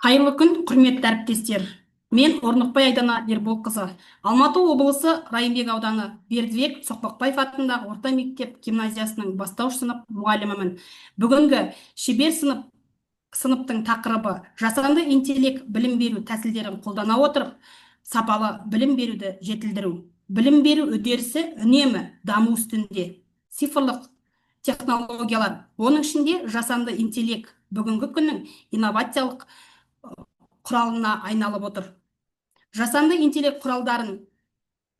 Қайырлы күн, құрметті әріптестер. Мен Орнықбай Айдана Ерболқызы, Алматы облысы Райымбек ауданы Бердібек Соқпақбаев атындағы орта мектеп гимназиясының бастауыш сынып мұғалімімін. Бүгінгі шебер сыныптың тақырыбы жасанды интеллект білім беру тәсілдерін қолдана отырып, сапалы білім беруді жетілдіру. Білім беру үдерісі үнемі даму үстінде. Цифрлық технологиялар, оның ішінде жасанды интеллект бүгінгі күннің инновациялық құралына айналып отыр. Жасанды интеллект құралдарын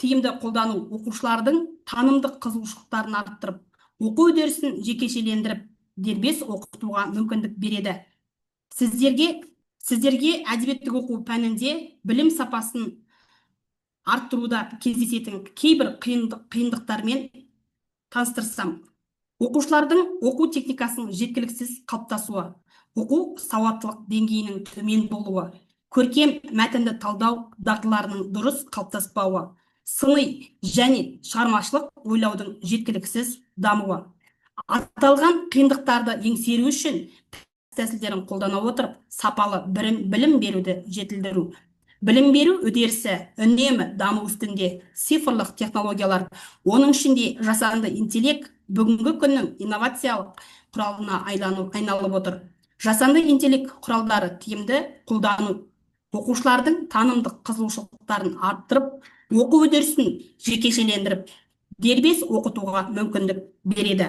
тиімді қолдану оқушылардың танымдық қызығушылықтарын арттырып, оқу үдерісін жекешелендіріп, дербес оқытуға мүмкіндік береді. Сіздерге әдебиеттік оқу пәнінде білім сапасын арттыруда кездесетін кейбір қиындықтармен таныстырсам. Оқушылардың оқу техникасының жеткіліксіз қалыптасуы, оқу сауаттылық деңгейінің төмен болуы, көркем мәтінді талдау дағдыларының дұрыс қалыптаспауы, сыни және шығармашылық ойлаудың жеткіліксіз дамуы. Аталған қиындықтарды еңсеру үшін тәсілдерін қолдана отырып, сапалы білім беруді жетілдіру. Білім беру үдерісі үнемі даму үстінде. Цифрлық технологиялар, оның ішінде жасанды интеллект бүгінгі күннің инновациялық құралына айналып отыр. Жасанды интеллект құралдары тиімді қолдану оқушылардың танымдық қызығушылықтарын арттырып, оқу үдерісін жекешелендіріп, дербес оқытуға мүмкіндік береді.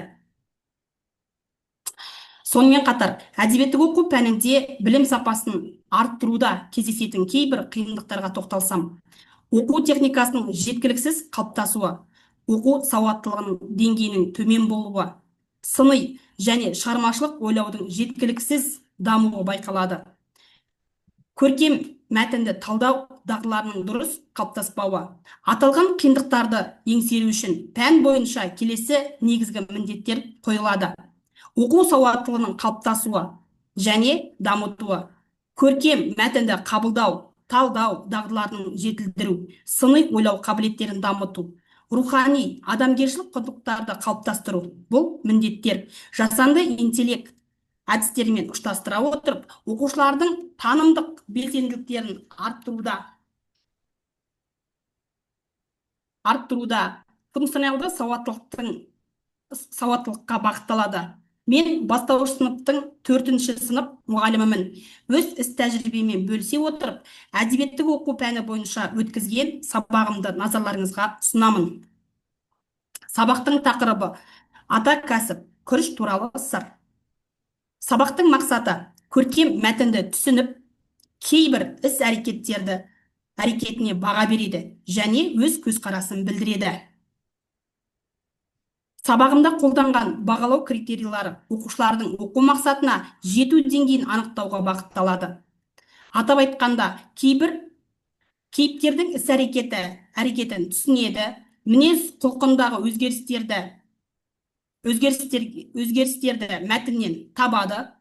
Сонымен қатар, әдебиеттік оқу пәнінде білім сапасын арттыруда кездесетін кейбір қиындықтарға тоқталсам, оқу техникасының жеткіліксіз қалыптасуы, оқу сауаттылығының деңгейінің төмен болуы, сыни және шығармашылық ойлаудың жеткіліксіз дамуы байқалады. Көркем мәтінді талдау дағдыларының дұрыс қалыптаспауы. Аталған қиындықтарды еңсеру үшін пән бойынша келесі негізгі міндеттер қойылады. Оқу сауаттылығының қалыптасуы және дамытуы, көркем мәтінді қабылдау, талдау дағдыларын жетілдіру, сыни ойлау қабілеттерін дамыту, рухани, адамгершілік құндылықтарды қалыптастыру. Бұл міндеттер жасанды интеллект әдістерімен ұштастыра отырып, оқушылардың танымдық белсенділіктерін арттыруда функционалды сауаттылыққа бағытталады. Мен бастауыш сыныптың 4-ші сынып мұғалімімін. Өз іс тәжірибеммен бөлісе отырып, әдебиеттік оқу пәні бойынша өткізген сабағымды назарларыңызға ұсынамын. Сабақтың тақырыбы ата кәсіп, күріш туралы сыр. Сабақтың мақсаты көркем мәтінді түсініп, кейбір іс әрекеттерді әрекетіне баға береді және өз көзқарасын білдіреді. Сабағымда қолданған бағалау критерийлері оқушылардың оқу мақсатына жету деңгейін анықтауға бағытталады. Атап айтқанда, кейбір кейіпкердің іс әрекетін түсінеді, мінез құлқындағы өзгерістерді мәтіннен табады.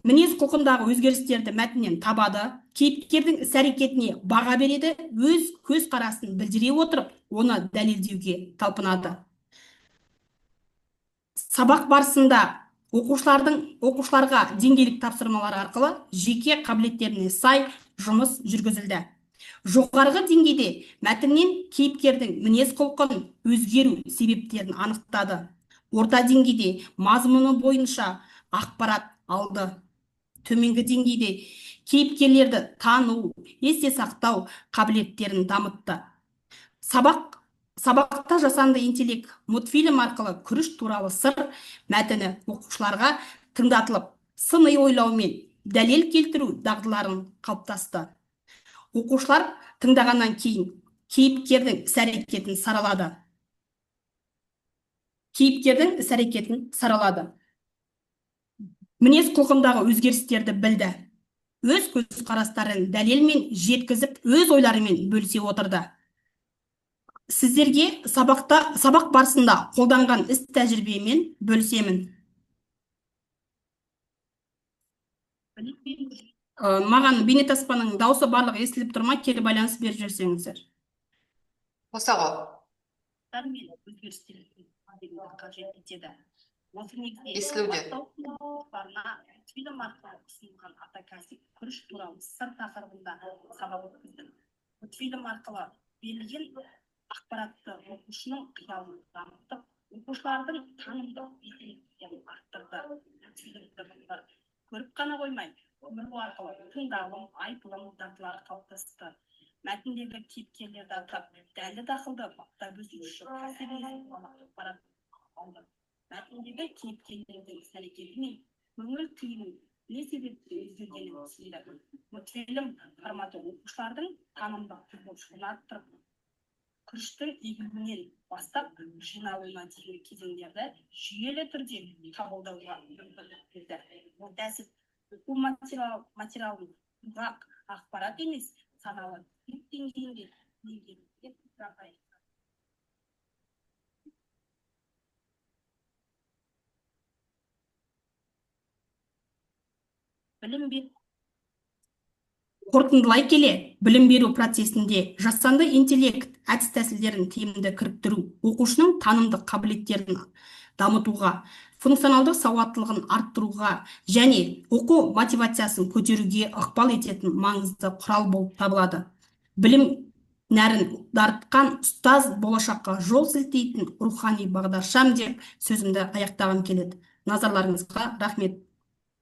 Мінез құлқындағы өзгерістерді мәтіннен табады, кейіпкердің іс әрекетіне баға береді, өз көзқарасын білдіре отырып, оны дәлелдеуге талпынады. Сабақ барысында оқушыларға деңгейлік тапсырмалар арқылы жеке қабілеттеріне сай жұмыс жүргізілді. Жоғарғы деңгейде мәтіннен кейіпкердің мінез құлқын өзгеру себептерін анықтады. Орта деңгейде мазмұны бойынша ақпарат алды. Төменгі деңгейде кейіпкерлерді тану, есте сақтау қабілеттерін дамытты. Сабақта жасанды интеллект мультфильм арқылы күріш туралы сыр мәтіні оқушыларға тыңдатылып, сыни ойлау мен дәлел келтіру дағдыларын қалыптасты. Оқушылар тыңдағаннан кейін кейіпкердің іс-әрекетін саралады. Кейіпкердің іс-әрекетін саралады. Мінез құлқындағы өзгерістерді білді. Өз көзқарастарын дәлелмен жеткізіп, өз ойларымен бөлісе отырды. Сіздерге сабақ барысында қолданған іс тәжірибемен бөлісемін. Маған бейнетаспаның дауысы барлығы естіліп тұр ма? Кері байланыс беріп жіберсеңіздер. Қоса ғой. Өзгерістер қажет етеді. Осы негізде Естілуде. Бастауыш сынып оқушыларына мультфильм арқылы ұсынылған «Ата кәсіп: күріш туралы сыр» тақырыбында сабақ өткіздім. Мультфильм арқылы берілген ақпаратты оқушының қиялын дамытып, оқушылардың танымдық белсенділіктерін арттырды. Мультфильмді балалар көріп қана қоймай, көру арқылы тыңдалым, айтылым дағдылары қалыптасты. Мәтіндегі кейіпкерлерді атап, дәнді дақылды баптап өсіруші кәсіп иесі туралы ақпарат алды. Мәтіндегі кейіпкерлердің іс әрекеті мен көңіл күйінің не себепті өзгергенін түсінді. Мультфильм форматы оқушылардың танымдық қызығушылығын арттырып, күріштің егілуінен бастап жиналуына дейінгі кезеңдерді жүйелі түрде қабылдауға мүмкіндік берді. Бұл тәсіл оқу материалын құрғақ ақпарат емес, саналы түсінік деңгейінде меңгеруге жағдай. Білім беру. Қорытындылай келе, білім беру процесінде жасанды интеллект әдіс тәсілдерін тиімді кіріктіру оқушының танымдық қабілеттерін дамытуға, функционалдық сауаттылығын арттыруға және оқу мотивациясын көтеруге ықпал ететін маңызды құрал болып табылады. Білім нәрін дарытқан ұстаз болашаққа жол сілтейтін рухани бағдаршам деп сөзімді аяқтағым келеді. Назарларыңызға рахмет.